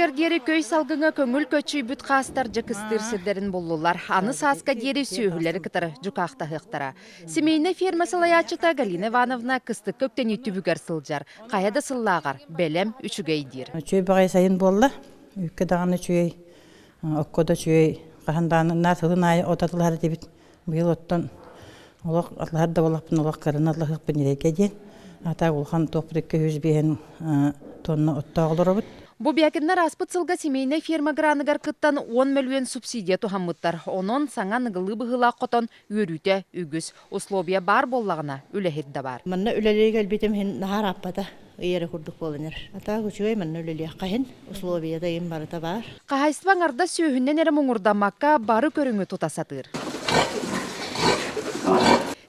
бүтүөр диэри көй салгыҥа көҥүл көччүйбүт хаастар дьэ кыстыыр сирдэрин буллулар. Аны сааска диэри сүөһүлэри кытары дьукаахтаһыахтара. Семейнай ферма салайааччыта Галина Ивановна кыстыкка үктэнии түбүгэр сылдьар. Хайа да сыллааҕар бэлэм үчүгэй диир. Үчүгэй баҕайы сайын буолла. Үүккэ даҕаны үчүгэй, окко да үчүгэй. Хаһан даҕаны наар сылын аайы от атылаһар этибит. Быйыл оттон олох атлаһар да буоллахпын олох кыраны атлаһыахпын ньирэйгэ диэн. Ата улахан туохпут 205 тонна оттоох олоробут. Бу Бякиннар ааспыт сылга семейнай ферма граныгар кыттан 10 мөлүйүөн субсидия туһаммыттар. Онон саҥа ныгылыы быһыылаах хотон үөрүүтэ үгүс. Условия баар буоллаҕына, үлэһит да баар. Манна үлэлии кэлбитим иһин наһаа ырааппата, ый эрэ курдук буолан эрэр. Атаак үчүгэй манна үлэлиэххэ иһин, условията иһин барыта баар. Хаһаайыстыба аҥардас сүөһүнэн эрэ муҥурдаммакка, бары көрүҥү тута сатыыр.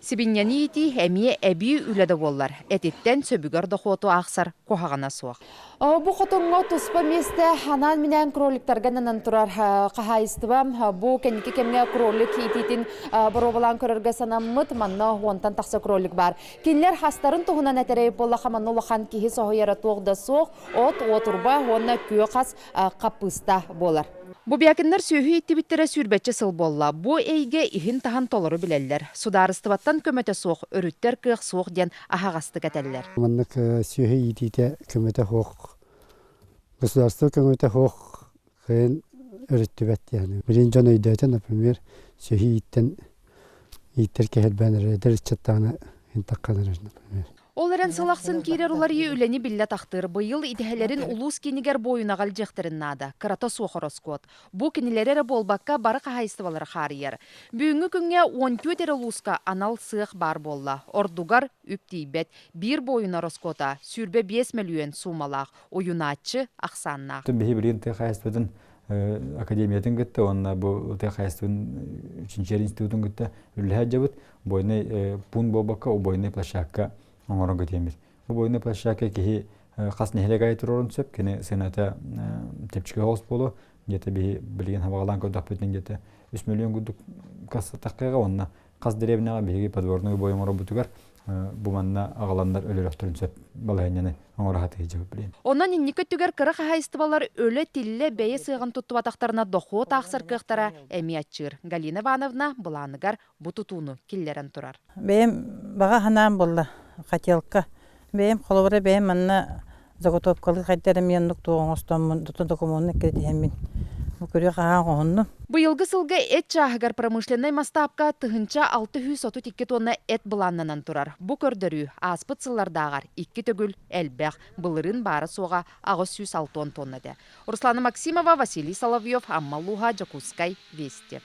Сибинньэни иитии эмиэ эбии үлэ да буоллар, этиттэн сөбүгэр дохуоту аахсар куһаҕана суох. Бу хотоҥҥо туспа миэстэ анаан-минээн кроликтарга ананан турар хаһаайыстыба бу кэнники кэмҥэ кролик иитиитин боруобалаан көрөргө санаммыт. Манна уонтан тахса кролик баар. Кинилэр хастарын туһунан этэрэй буоллахха, манна улахан киһи соһуйара туох да суох. От, уотурба уонна күөх ас хаппыыста буолар. Бубякиннар сүөһү ииттибиттэрэ сүүрбэччэ сыл буолла. Бу эйгэ иһин-таһын толору билэллэр. Судаарыстыбаттан көмөтө суох, өрүттэр кыах суох диэн аһаҕастык этэллэр. Маннык сүөһү иитиитэ көмөтө суох, государство көмөтө суох кыайан өрүттүбэт диэн. Билигин дьон өйдөөтө, например, сүөһү ииттэн ииттэр кэһэрбээн эрэр эдэр ыччаттаҕына интаххан эрэр, например. Ол эрэн сыл ахсын киирэр уларыйыы үлэни биллэ тахтыыр. Быйыл идэһэлэрин улуус киинигэр буойунаҕа илдьиэхтэрин наада. Кырата суох ороскуот. Бу кинилэри эрэ буолбакка, бары хаһаайыстыбалары хаарыйар. Бүгүҥҥү күҥҥэ 14 эрэ улууска анал сыах баар буолла. Ордугар үп тиийбэт. Биир буойуна ороскуота 25 мөлүйүөн суумалаах, уйунааччы ахсааннаах. Биһи билигин тыа хаһаайыстыбатын академиятын кытта уонна бу тыа хаһаайыстыбатын чинчийэр институтун кытта үлэлэһэ сылдьабыт. Убойнай пуун буолбакка убойнай площадка оҥорон көтүөммүт. Убойнай площадка киһи хас нэһилиэк аайы туруорун сөп, кини сыаната чэпчэки соҕус буолуо. Где-то биһи билигин хабаҕалаан көрдөхпүтүнэн где-то 3 миллион курдук таххыаҕа уонна хас дэриэбинэҕэ биһиги подворной убой оҥоробутугар бу манна аҕаланнар өлөрөхтөрүн сөп балаһыанньаны оҥоро сатыһыдьабыт билигин. Онон инники өттүгэр кыра хаһаайыстыбалар өлө-тиллэ бэйэ сыаҕын туттубатахтарына дохуот аахсар кыахтара эмиэ аччыыр. Галина Ивановна былааныгар бу тутууну киллэрэн турар. Бэйэм баҕа санаам буолла хотелка. Бэйэм холобура бэйэм манна заготовкалыы хайдар эмиэ оннук туох оҥостоммун докумуонун эккирэтиһэммин бу күрүө хаһаан оҥоһуннум. Быйылгы сылга эт чааһыгар промышленнай масштабка 1632 тонна эт былааннанан турар. Бу көрдөрүү ааспыт сыллардааҕар икки төгүл элбэх, былырыын баара-суоҕа 860 тонна этэ. Руслана Максимова, Василий Соловьев, Амма улууһа, Дьокуускай, Вести.